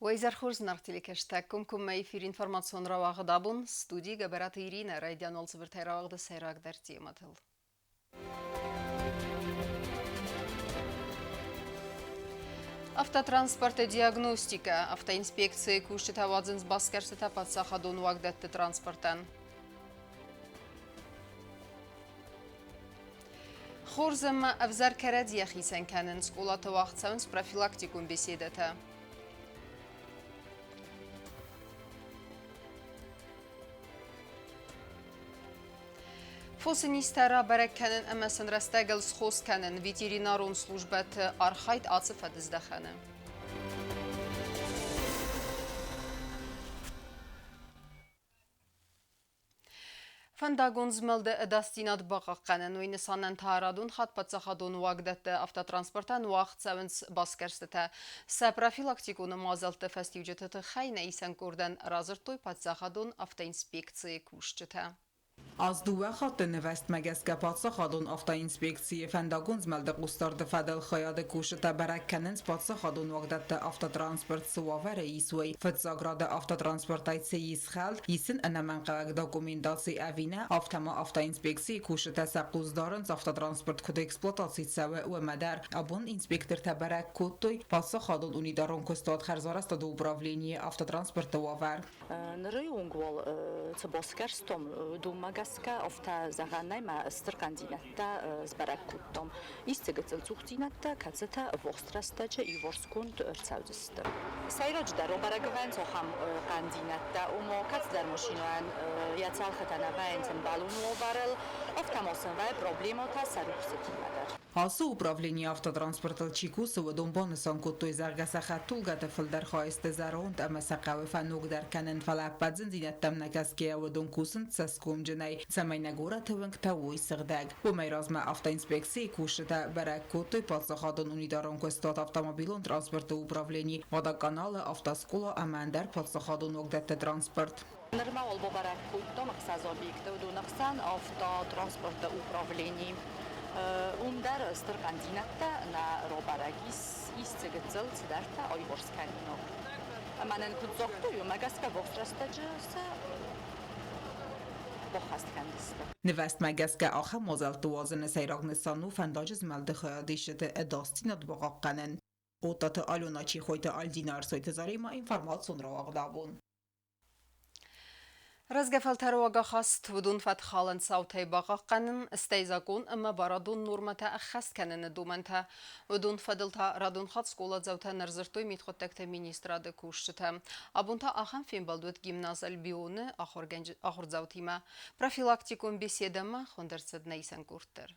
Уӕ изӕр хорз, зынаргъ телекӕсджытӕ! Комкоммӕ эфир информацион рауагъд абон студийы Гӕбӕраты Иринӕ райдиан уалдзыбыртӕй рауагъды сӕйрагдӕр темӕтыл. Автотранспорты диагностикӕ. Автоинспекцийы кусджытӕ уадзынц басгӕрстытӕ паддзахадон уагдӕтты транспортӕн. Хорз ӕмӕ ӕвзӕр кӕрӕдзийӕ хицӕн кӕнын скъолаты уагъд цӕуынц профилактикон беседӕтӕ. Фосы низтӕ рабӕрӕг кӕнын ӕмӕ сын рӕстӕгыл схос кӕнын ветеринарон службӕты архайд ацы фӕдыздӕхӕны. Фӕндагон змӕлды ӕдасдзинад бахъахъхъӕнын, уый нысанӕн та радон хатт паддзахадон уагдӕтты автотранспортӕн уагъд цӕуынц басгӕрстытӕ. Сӕ профилактикон мадзӕлтты фӕстиуджыты тыххӕй нӕ исӕн къордӕн радзырдтой паддзахадон автоинспекцийы кусджытӕ. Аз дыууӕ хатты нывӕзтмӕ гӕсгӕ паддзахадон автоинспекцийы фӕндагон змӕлды хъусдарды фӕдыл хайады кусджытӕ бӕрӕг кӕнынц паддзахадон уагдӕтты автотранспорт цы уавӕры ис, уый. Фыццаг рады автотранспортӕй цы ис хӕлд, исын ӕнӕмӕнгхъӕуӕг документаци ӕви нӕ, афтӕ ма автоинспекцийы кусджытӕ сӕ хъус дарынц автотранспорт куыд эксплуатаци цӕуы, уымӕ дӕр. Абон инспектортӕ бӕрӕг кодтой паддзахадон унитарон куыстуат хӕрзарӕзтады управленийы автотранспорты уавӕр. Ныры онг уал цы басгӕрстон, уыдонмӕ гӕсгӕ афтӕ зӕгъӕн нӕй, мӕ стыр хъӕндзинӕдтӕ сбӕрӕг кодтам. Ис дзы гыццыл цухдзинӕдтӕ, кӕцытӕ ӕввахс рӕстӕджы иуварсгонд ӕрцӕудзысты. Сӕйраджыдӕр бӕрӕг вӕййынц ахӕм хъӕндзинӕдтӕ, ома кӕцыдӕр машинӕйӕн йӕ цӕлхытӕ нӕ вӕййынц ӕмбӕлон уавӕрыл, афтӕ ма сын вӕййы проблемӕтӕ сӕ рухсытимӕ дӕр. Ацы управленийы автотранспортыл чи кусы, уыдон банысан кодтой, зӕгъгӕ, сӕ хӕдтулгӕты фылдӕр хай сты зӕронд ӕмӕ сӕ хъӕуы фӕногдӕр кӕнын, фӕлӕ ӕппӕт зындзинӕдтӕм нӕ кӕсгӕйӕ уыдон кусынц цӕсгомджынӕй, цӕмӕй нӕ горӕты уынгтӕ уой сыгъдӕг. Уымӕй размӕ автоинспекцийы кусджытӕ бӕрӕг кодтой паддзахадон унитарон куыстуат автомобилон транспорты управлени, водоканалы, автоскъола ӕмӕ ӕндӕр паддзахадон уагдӕтты транспорт. Нырма уал бабӕрӕг кодтам ӕхсӕз объекты, уыдон ӕхсӕн автотранспорты управлени. Уым дӕр стыр хъӕндзинӕдтӕ нӕ рабӕрӕг ис, ис дзы гыццыл цыдӕртӕ аиуварс кӕнинаг. Ӕмӕ нын куыд загътой, уымӕ гӕсгӕ вахт рӕстӕджы сӕ баххӕст кӕндзысты. Нывӕзтмӕ гӕсгӕ ахӕм мадзӕлтты уадзыны сӕйраг нысан у фӕндаджы змӕлды хайадисджыты ӕдасдзинад бахъахъхъӕнын. Хъодтаты Алена Чехойты Альдина Ӕрсойты Заремӕ информацион рауагъд абон. Рӕзгӕ фӕлтӕры уагахаст уыдон фӕткхалӕн цаутӕй бахъахъхъӕнын, стӕй закъон ӕмӕ барадон нормӕтӕ ӕххӕст кӕныны домӕнтӕ. Уыдон фӕдыл та радон хатт скъоладзаутӕн ӕрдзырдтой мидхъуыддӕгты министрады кусджытӕ. Абон та ахӕм фембӕлд уыд гимназ Альбион-ы ахуырдзаутимӕ. Профилактикон беседӕмӕ хуынд ӕрцыд нӕ исӕн къорд дӕр.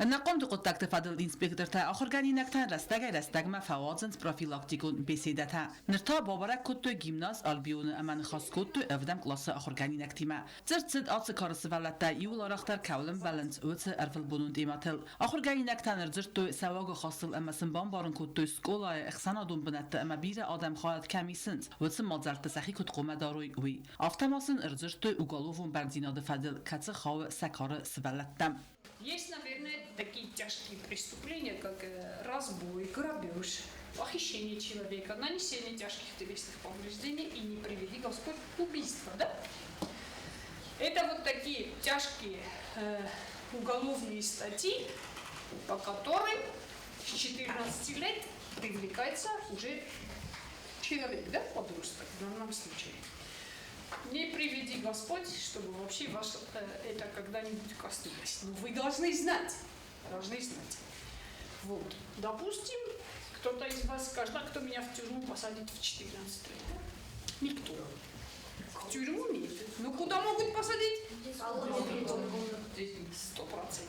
Ӕнахъомты хъуыддӕгты фӕдыл инспектортӕ ахуыргӕнинӕгтӕн рӕстӕгӕй-рӕстӕгмӕ фӕуадзынц профилактикон беседӕтӕ. Ныр та бабӕрӕг кодтой гимназ Альбион-ы ӕмӕ ныхас кодтой ӕвдӕм къласы ахуыргӕнинӕгтимӕ. Дзырд цыд ацы кары сывӕллӕттӕ иууыл арӕхдӕр кӕуыл ӕмбӕлынц, уыцы ӕрвылбонон темӕтыл. Ахуыргӕнинӕгтӕ ӕрдзырдтой сӕ уагахастыл ӕмӕ сын бамбарын кодтой скъолайы, ӕхсӕнадон бынӕтты ӕмӕ бирӕ адӕм хайад кӕм исынц, уыцы мадзӕлтты сӕхи куыд хъуамӕ дарой, уый. Афтӕ ма сын ӕрдзырдтой уголовон бӕрндзинады фӕдыл, кӕцы хауы сӕ кары сывӕллӕттӕм. Есть, наверное, такие тяжкие преступления, как разбой, грабеж, похищение человека, нанесение тяжких телесных повреждений и не приведи Господь убийство, да? Это вот такие тяжкие уголовные статьи, по которым с 14 лет привлекается уже человек, да, подросток в данном случае. Не приведи Господь, чтобы вообще вас это когда-нибудь коснулось. Но вы должны знать, должны знать. Вот, допустим, кто-то из вас скажет, а кто меня в тюрьму посадит в 14 лет? Никто. В тюрьму нет. Ну куда могут посадить? 100%.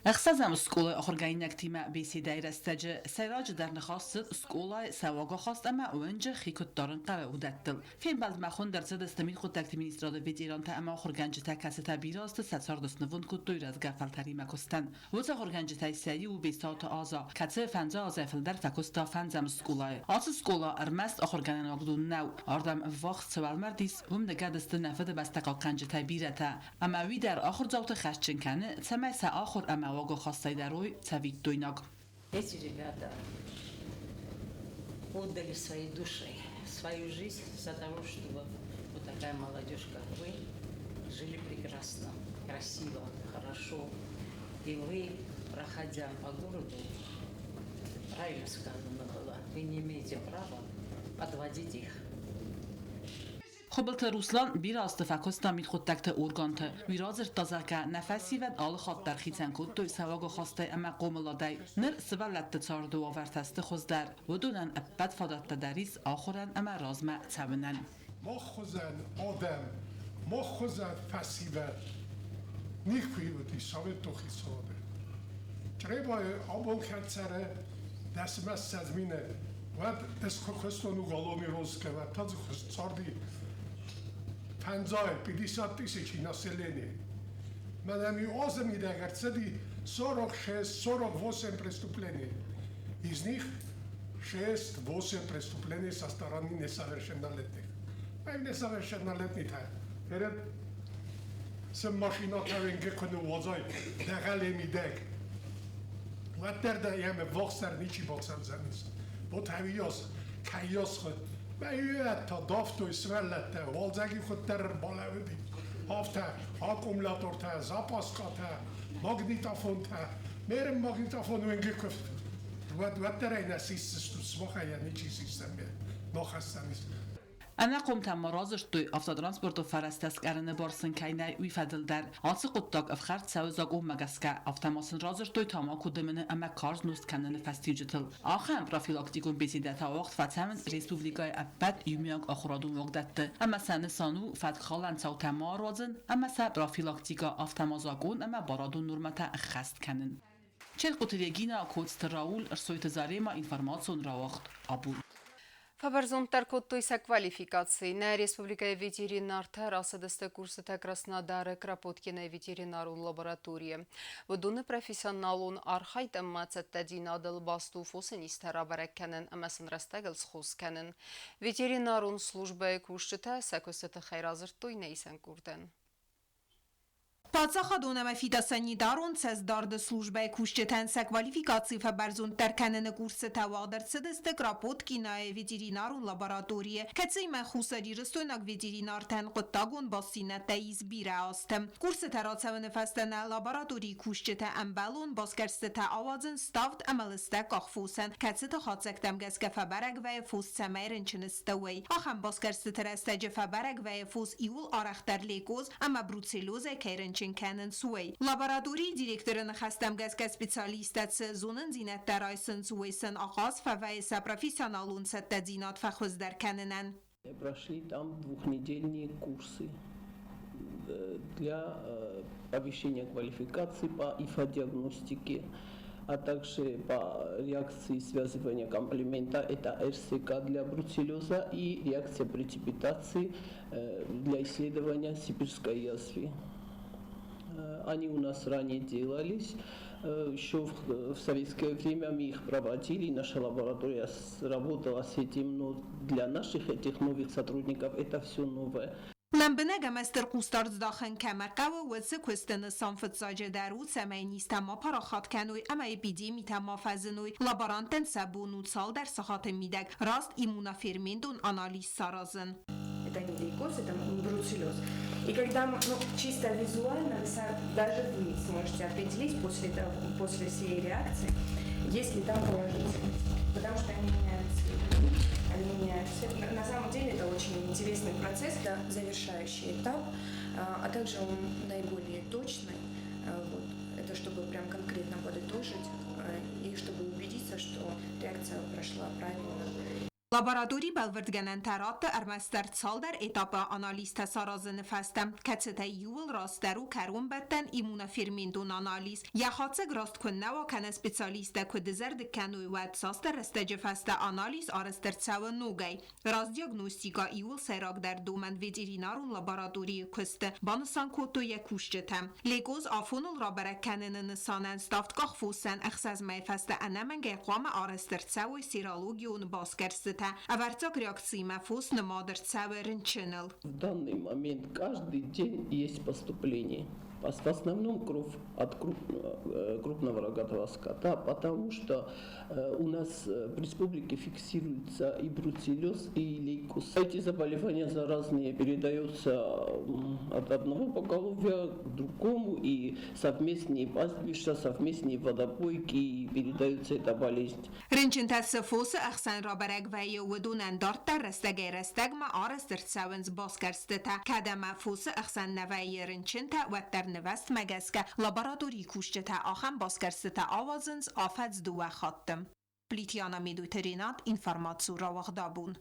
Ӕхсӕзӕм скъолайы ахуыргӕнинӕгтимӕ беседӕйы рӕстӕджы сӕйраджыдӕр ныхас цыд скъолайы сӕ уагахаст ӕмӕ уынджы хи куыд дарын хъӕуы, уыдӕттыл. Фембӕлдмӕ хуынд ӕрцыдысты мидхъуыддӕгты министрады ветерантӕ ӕмӕ ахуыргӕнджытӕ, кӕцытӕ бирӕ азты сӕ царды снывонд кодтой рӕзгӕ фӕлтӕримӕ куыстӕн. Уыцы ахуыргӕнджытӕй сӕ иу у Бестауты Аза, кӕцы фӕндзы азӕй фылдӕр фӕкуыста фӕндзӕм скъолайы. Ацы скъола ӕрмӕст ахуыргӕнӕн уагдон нӕу, ардӕм ӕввахс цы уӕлмӕрд ис, уым ныгӕд сты нӕ Фыдыбӕстӕ хъахъхъӕнджытӕй бирӕтӕ. Ӕмӕ уый дӕр ахуырдзауты хӕсджын кӕны, цӕмӕй сӕ ахуыр ӕмӕ уагахастӕй дарой цӕвиттойнаг. Эти ребята Отдали свои души, свою жизнь за того, чтобы вот такая молодежь, как вы, жили прекрасно, красиво, хорошо. И вы, проходя по городу, правильно сказано было, вы не имеете права подводить их. Хуыбылты Руслан бирӕ азты фӕкуыста мидхъуыддӕгты органты. Уый радзырдта, зӕгъгӕ, нӕ фӕсивӕд алы хатт дӕр хицӕн кодтой сӕ уагахастӕй ӕмӕ хъомыладӕй. Ныр сывӕллӕтты царды уавӕртӕ сты хуыздӕр. Уыдонӕн ӕппӕт фадӕттӕ дӕр ис ахуырӕн ӕмӕ размӕ цӕуынӕн. Мах хуызӕн адӕм, мах хуызӕн фӕсивӕд никуы уыди советон хицауады. Чъребайы абон кӕд цӕры 10 мины, уӕд ӕз куы куыстон уголовный розыскы, уӕд та дзы царди фӕндзай, 50 тысячи населения. Мӕнӕ ми азы мидӕг ӕрцыди 46-48 преступлений. Из них 6-8 преступлений со стороны несовершеннолетних. Несовершеннолетнитӕ. Сӕ машинӕтӕ венге куы ныууадзай дӕгъӕлы мидӕг, уӕддӕр дӕ йӕм ӕввахсдӕр ничи бацӕудзӕнис. Ботӕвиас, кӕййасхы, мӕ та давтой сывӕллӕттӕ, уалдзӕги куыддӕр ӕрбалӕууыди, афтӕ аккумулятортӕ, запаскӕтӕ, магнитофонтӕ. Мерым магнитофон уенге куы уӕддӕр ӕй нӕ сисдзыстут, сымахӕй йӕ ничи сисдзӕн, нахӕсдзӕнис. Ӕнахъомтӕн ма радзырдтой, автотранспорты фӕрӕзтӕ скъӕрыны бар сын кӕй нӕй, уый фӕдыл дӕр. Ацы хъуыддаг ӕфхӕрд цӕуы закъонмӕ гӕсгӕ. Афтӕ ма сын радзырдтой тамако дымыны ӕмӕ карз нозт кӕныны фӕстиуджытыл. Ахӕм профилактикон беседӕтӕ уагъд фӕцӕуынц республикӕйы ӕппӕт иумиаг ахуырадон уагдӕтты ӕмӕ сӕ нысан у фӕткхалӕн цаутӕ ма аразын ӕмӕ сӕ профилактикӕ, афтӕ ма закъон ӕмӕ барадон нормӕтӕ ӕххӕст кӕнын. Черкъуты Регина, Коцты Рауль, Ӕрсойты Зарема, информацион рауагъд «Абон». Фӕбӕрзонддӕр кодтой сӕ квалификаци. Нӕ республикӕйы ветеринартӕ рацыдысты курсытӕ Краснодары Кропоткинайы ветеринарон лабораторийы. Уыдоны профессионалон архайд ӕмӕ цӕттӕдзинадыл баст у фосы низтӕ рабӕрӕг кӕнын ӕмӕ сын рӕстӕгыл схос кӕнын. Ветеринарон службӕйы кусджытӕ сӕ куысты тыххӕй радзырдтой нӕ исӕн къордӕн. Паддзахадон ӕмӕ фитосанитарон цӕстдарды службӕйы кусджытӕн сӕ квалификаци фӕбӕрзонддӕр кӕныны курсытӕ уагъд ӕрцыдысты Кропоткинайы ветеринарон лабораторийы, кӕцыимӕ хуссарирыстойнаг ветеринартӕн хъуыддагон бастдзинӕдтӕ ис бирӕ азты. Курсытӕ рацӕуыны фӕстӕ нӕ лабораторийы кусджытӕ ӕмбӕлон басгӕрстытӕ ауадзынц ставд ӕмӕ лыстӕг къахфосӕн, кӕцыты хатдзӕгтӕм гӕсгӕ фӕбӕрӕг вӕййы фос цӕмӕй рынчын сты, уый. Ахӕм басгӕрстыты рӕстӕджы фӕбӕрӕг вӕййы фос иууыл арӕхдӕр лейкоз ӕмӕ бруцеллезӕй кӕй рынчын кӕнынц, уый. Лабораторийы директоры ныхӕстӕм гӕсгӕ специалисттӕ цы зонындзинӕдтӕ райсынц, уый сын ахъаз фӕвӕййы сӕ профессионалон цӕттӕдзинад фӕхуыздӕр кӕнынӕн. Прошли там двухнедельные курсы для повышения квалификации по ИФА-диагностике, а также по реакции связывания комплемента, это РСК для бруцеллеза и реакция преципитации для исследования сибирской язвы. Они у нас ранее делались, еще в советское время мы их проводили, наша лаборатория работала с этим, но для наших этих новых сотрудников это все новое. Лӕмбынӕг ӕмӕ стыр хъусдард здахын кӕмӕ хъӕуы, уыцы куысты нысан фыццаджыдӕр у, цӕмӕй низтӕ ма парахат кӕной ӕмӕ эпидемитӕ ма фӕзыной. Лаборанттӕн сӕ бон у цалдӕр сахаты мидӕг раст иммуноферментон анализ саразын. Это не лейкоз, это бруцеллез. И когда, ну, чисто визуально, даже вы сможете определить после того, после всей реакции, есть ли там положительность. Потому что они меняют цвет. Они меняют цвет. На самом деле это очень интересный процесс, это завершающий этап, а также он наиболее точный. Вот. Это чтобы прям конкретно подытожить и чтобы убедиться, что реакция прошла правильно. Лабораторий бӕлвырдгӕнӕнтӕ ратты ӕрмӕстдӕр цалдӕр этапы анализтӕ саразыны фӕстӕ, кӕцытӕй иууыл растдӕр у кӕронбӕттӕн иммуноферментон анализ. Йӕ хатдзӕг раст куы нӕ уа кӕнӕ специалисттӕ куы дызӕрдыг кӕной, уӕд цасдӕр рӕстӕджы фӕстӕ анализ арӕзт ӕрцӕуы ногӕй. Раст диагностикӕ иууыл сӕйрагдӕр домӕн ветеринарон лабораторийы куысты, банысан кодтой йӕ кусджытӕ. Лейкоз афоныл рабӕрӕг кӕныны нысанӕн ставдкъах фосӕн 6 мӕйы фӕстӕ ӕнӕмӕнгӕй хъуамӕ арӕзт ӕрцӕуой серологион басгӕрстытӕ. Ӕвӕрццаг реакциимӕ фос нымад ӕрцӕуы рынчыныл. В данный момент каждый день есть поступление. В основном кровь от крупного рогатого скота, потому что у нас в республике фиксируется и бруцеллез, и лейкоз. Эти заболевания заразные передаются от одного поголовья к другому, и совместные пастбища, совместные водопойки, и передаются эта болезнь. Рынчынтӕ цы фосы ӕхсӕн рабӕрӕг вӕййы, уыдонӕн дарддӕр рӕстӕгӕй-рӕстӕгмӕ арӕзт ӕрцӕуынц басгӕрстытӕ. Кӕд ӕмӕ фосы ӕхсӕн нӕ вӕййы рынчынтӕ, уӕддӕр нывӕзтмӕ гӕсгӕ лабораторийы кусджытӕ ахӕм басгӕрстытӕ ауадзынц афӕдз дыууӕ хатты. Плитиана Медойты Ренат, информацийы рауагъдабон.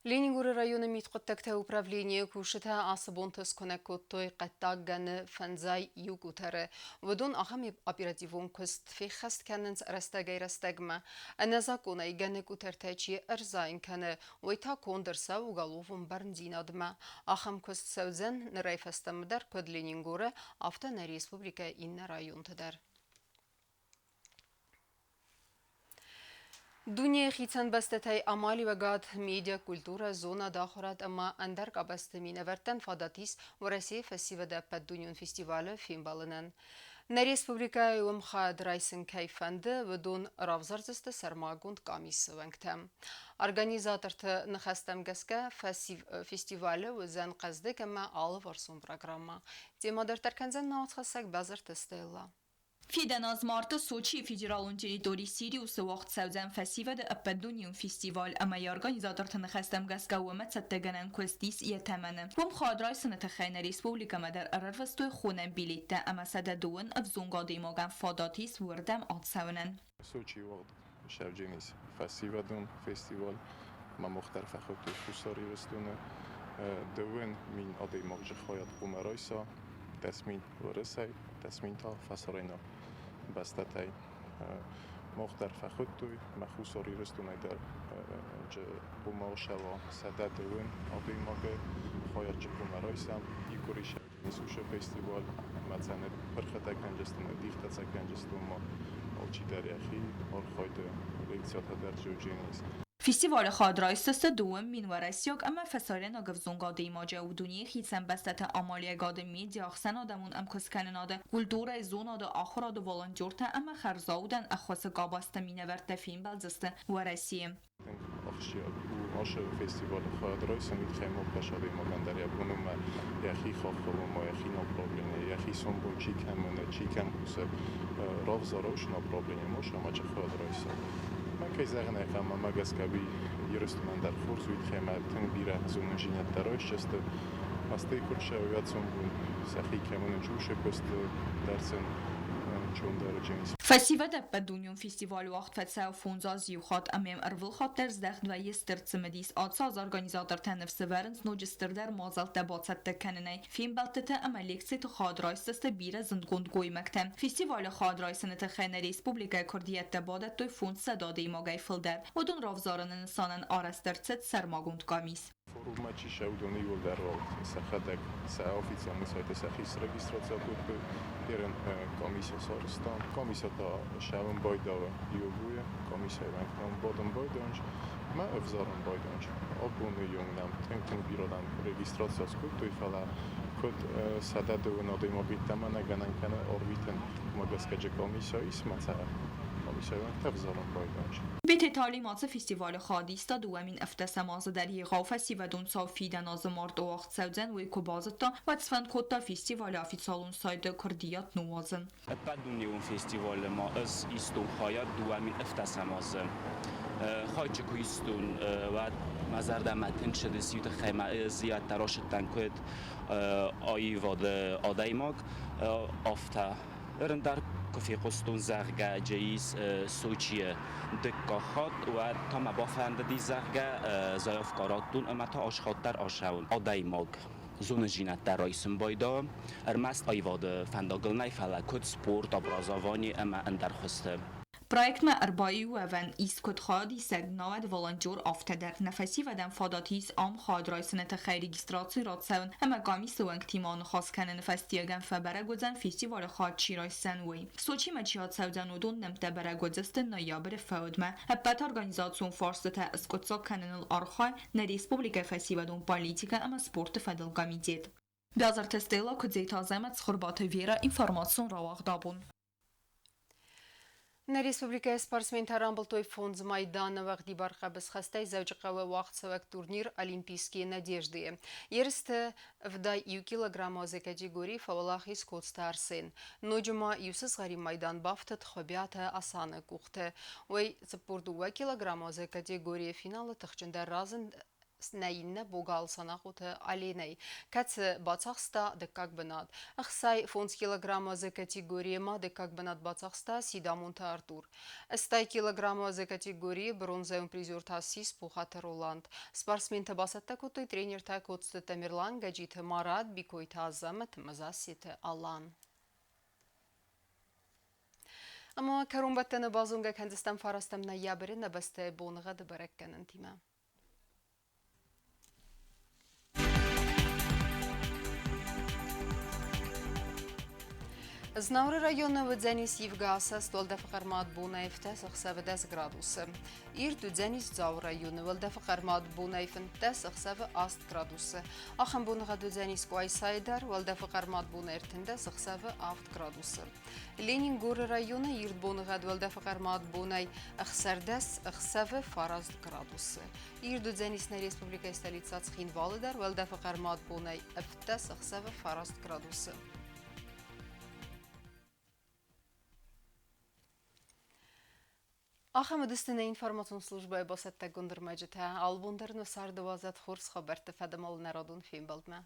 Ленингоры районы мидхъуыддӕгты управленийы кусджытӕ ацы бонты скуынӕг кодтой хъӕддаг гӕны фӕндзай иу къутӕры. Уыдон ахӕм оперативон куыст феххӕст кӕнынц рӕстӕгӕй-рӕстӕгмӕ. Ӕнӕзакъонӕй гӕны къутӕртӕ чи ӕрзайын кӕны, уый та конд ӕрцӕуы уголовон бӕрндзинадмӕ. Ахӕм куыст цӕудзӕн нырӕй фӕстӕмӕ дӕр куыд Ленингоры, афтӕ нӕ республикӕйы иннӕ районты дӕр. Дунейы хицӕн бӕстӕтӕй амалиуӕгад, медиа, культурӕ, зонад, ахуырад ӕмӕ ӕндӕр къабӕзты минӕвӕрттӕн фадат ис Уӕрӕсейы фӕсивӕды ӕппӕтдунеон фестивалы фембӕлынӕн. Нӕ республикӕйы уым хайад райсын кӕй фӕнды, уыдон равзардзысты сӕрмагонд къамисы уӕнгтӕ. Организаторты ныхӕстӕм гӕсгӕ фестивалы уыдзӕн хъӕздыг ӕмӕ алыварсон программӕ. Темӕ дарддӕр кӕндзӕн нӕ уацхӕссӕг Базарты Стелла. Фидӕн аз марты Сочийы федералон территори Сириусы уагъд цӕудзӕн фӕсивӕды ӕппӕтдунеон фестиваль ӕмӕ йӕ организаторты ныхӕстӕм гӕсгӕ уымӕ цӕттӕгӕнӕн куыст ис йӕ тӕмӕны. Уым хайад райсыны тыххӕй нӕ республикӕмӕ дӕр ӕрӕрвыстой хонӕн билеттӕ ӕмӕ 130 ӕвзонг адӕймагӕн фадат ис уырдӕм ацӕуынӕн. Сочийы уагъд сӕвджен ис фӕсивӕдон фестиваль. Ма мах дӕр фӕхуыдтой Хуссар Ирыстоны 20 000 адӕймаджы хайад хъуамӕ райса, 10 000 Уӕрӕсӕй, 10 000 та фӕсарӕйнаг бӕстӕтӕй. Мах дӕр фӕхуыдтой, мӕ Хуссар Ирыстонӕй дӕр хъуамӕ ссӕуа 120 адӕймагы хайад чи хъуамӕ райсӕм. Икъуыри уыцы фестиваль ӕмӕ цӕ ныппырхытӕ кӕнджысты, ныддихтӕ кӕнджысты, уымӕ алчидӕр йӕхи архайды лекциятӕ дӕр джеудженис. Фестивалы хайад райсдзысты 20 000 уӕрӕсейаг ӕмӕ фӕсарӕйнаг ӕвзонг адӕймаджы, дунейы хицӕн бӕстӕты амалиуӕгады, медиа, ӕхсӕнадӕмон ӕмкуысткӕнынады, культурӕйы, зонады, ахуырады, волонтертӕ ӕмӕ хӕрзаудӕн ӕххуысы къабӕзты минӕвӕрттӕ фембӕлдзысты Уӕрӕсейы. Тынг ахсджиаг у ацы фестивалы хайад райсын, уый тыххӕй ма ӕппӕт адӕймагӕн дӕр йӕ бон у ӕмӕ йӕхи хаххыл, ома йӕхи направление, йӕхи сомбон чи кӕм уыны, чи кӕм кусы, равзара уыцы направление, ма ӕмӕ чи хайад райса. Мӕ кӕй зӕгъын ӕй хъӕуы, мӕ гӕсгӕ уый Ирыстонӕн дӕр хорз, уый тыххӕй ӕмӕ тынг бирӕ зонындзинӕдтӕ райсдзысты. Стӕй куыд сӕ сомбон сӕхи кӕм уынынц, уыцы куысты дӕр сын чондӕрджын. Фӕсивӕд ӕппӕтдунеон фестиваль уагъд фӕцӕуы 5 аз иу хатт ӕмӕ йӕм ӕрвылхатт дӕр здӕхт вӕййы стыр цымыдис. Ацы аз организатортӕ ныфс ӕвӕрынц ноджы стырдӕр мадзӕлттӕ бацӕттӕ кӕнынӕй. Фембӕлдтыты ӕмӕ лекциты хайад райсдзысты бирӕ зындгонд гоймӕгтӕ. Фестивалы хайад райсыны тыххӕй нӕ республикӕйы куырдиӕттӕ бадӕттой 500 адӕймагӕй фылдӕр. Уыдон равзарыны нысанӕн арӕзт ӕрцыд сӕрмагонд къамис. Форуммӕ чи ссӕуы, уыдон иууылдӕр сӕхӕдӕг сӕ официалон сайты сӕхи срегистраци кодтой. Ерын комиссия сарӕзта. Комиссия та ссӕуын байдауы июлы, комиссияйы уӕнгтӕм бадын байдайынц ӕмӕ ӕвзарын байдайынц. Абоны онг нӕм тынг-тынг бирӕ адӕм регистраци скодтой, фӕлӕ куыд 120 адӕймаг йеддӕмӕ нӕ гӕнӕн кӕны арвитын, уымӕ гӕсгӕ джы комиссия ис ӕмӕ сӕ комиссияйы уӕнгтӕ ӕвзарын байдайынц. Бететы Алим ацы фестивалы хайад иста 2017 азы дӕр. Егъау фӕсивӕдон цау фидӕн азы марты уагъд цӕудзӕн, уый куы базыдта, уӕд сфӕнд кодта фестивалы официалон сайты куырдиат ныууадзын. Ӕппӕтдунеон фестивалы ма ӕз истон хайад 2017 азы. Хайчы куы истон, уӕд мӕ зӕрдӕмӕ тынг цыдис, уый тыххӕй мӕ зиӕдтӕ расыдтӕн куыд аивады адӕймаг, афтӕ. Ерын дӕр куы фехъуыстон, зӕгъгӕ, ис Сочийы дыккаг хатт, уӕд та мӕ бафӕндыди, зӕгъгӕ, заявка радтон ӕмӕ та азхатт дӕр ацӕуын. Адӕймаг зонындзинӕдтӕ райсын байдайы, ӕрмӕст аивады фӕндагыл нӕ, фӕлӕ куыд спорт, образование ӕмӕ ӕндӕр хуызты. Проектмӕ ӕрбаиу уӕвӕн ис куыд хайадисӕг, науӕд волонтер, афтӕ дӕр. Нӕ фӕсивӕдӕн фадат ис ам хайад райсыны тыххӕй регистраци рацӕуын ӕмӕ къамисы уӕнгтимӕ аныхас кӕныны фӕстиуӕгӕн фӕбӕрӕг уыдзӕн, фестивалы хайад чи райсдзӕн, уый. Сочимӕ чи ацӕудзӕн, уыдон нӕмттӕ бӕрӕг уыдзысты ноябры фӕудмӕ. Ӕппӕт организацион фарстытӕ скъуыддзаг кӕныныл архайы нӕ республикӕйы фӕсивӕдон политикӕ ӕмӕ спорты фӕдыл комитет. Бязырты Стелла, Куыдзеты Азӕмӕт, Цхуырбаты Вера, информацион рауагъд абон. Нӕ республикӕйы спортсментӕ рамбылдтой фондз майданы уӕгъдибар хъӕбысхӕстӕй Дзӕуджыхъӕуы уагъдцӕуӕг турнир «Олимпийские надежды». Ерысты 71 килограммы категорийы фӕуӕлахиз Коцты Арсен. Ноджы ма иу сызгъӕрин майдан бафтыд Хуыбиаты Асаны къухты. Уый 42 килограммы категорийы финалы тыхджындӕр разынд нӕ иннӕ богал Санахъоты Аленӕй, кӕцы бацахста дыккаг бынат. 65 килограммы категорийы ма дыккаг бынат бацахста Сидамонты Артур. 80 килограммы категорийы бронзӕйон призер та ссис Пухаты Роланд. Спортсментӕ бацӕттӕ кодтой тренертӕ Коцты Тамерлан, Гӕджиты Марат, Бикойты Азӕмӕт ӕмӕ Зассеты Алан. Ӕмӕ кӕронбӕттӕны базонгӕ кӕндзыстӕм фарастӕм ноябры нӕ бӕстӕйы боныгъӕды бӕрӕггӕнӕнтимӕ. Знауыры районы уыдзӕнис ивгӕ асӕст уӕлдӕфы хъӕрмад бонӕй 15 ӕхсӕвы 10 градусы. Ирд уыдзӕнис Дзауы районы уӕлдӕфы хъӕрмад бонӕй 15 ӕхсӕвы 8 градусы. Ахӕм боныгъӕд уыдзӕнис Къуайсайы дӕр уӕлдӕфы хъӕрмад бонӕй 13 ӕхсӕвы 7 градусы. Ленингоры районы ирд боныгъӕд уӕлдӕфы хъӕрмад бонӕй 16 ӕхсӕвы 9 градусы. Ирд уыдзӕнис нӕ республикӕйы столицӕ Цхинвалы дӕр уӕлдӕфы хъӕрмад бонӕй 17 ӕхсӕвы 9 градусы. Ахӕм уыдысты нӕ информацион службӕйы бацӕттӕгонд ӕрмӕджытӕ. Алыбон дӕр нӕ царды уадзӕд хорз хабӕртты фӕдыл нӕ радон фембӕлдмӕ.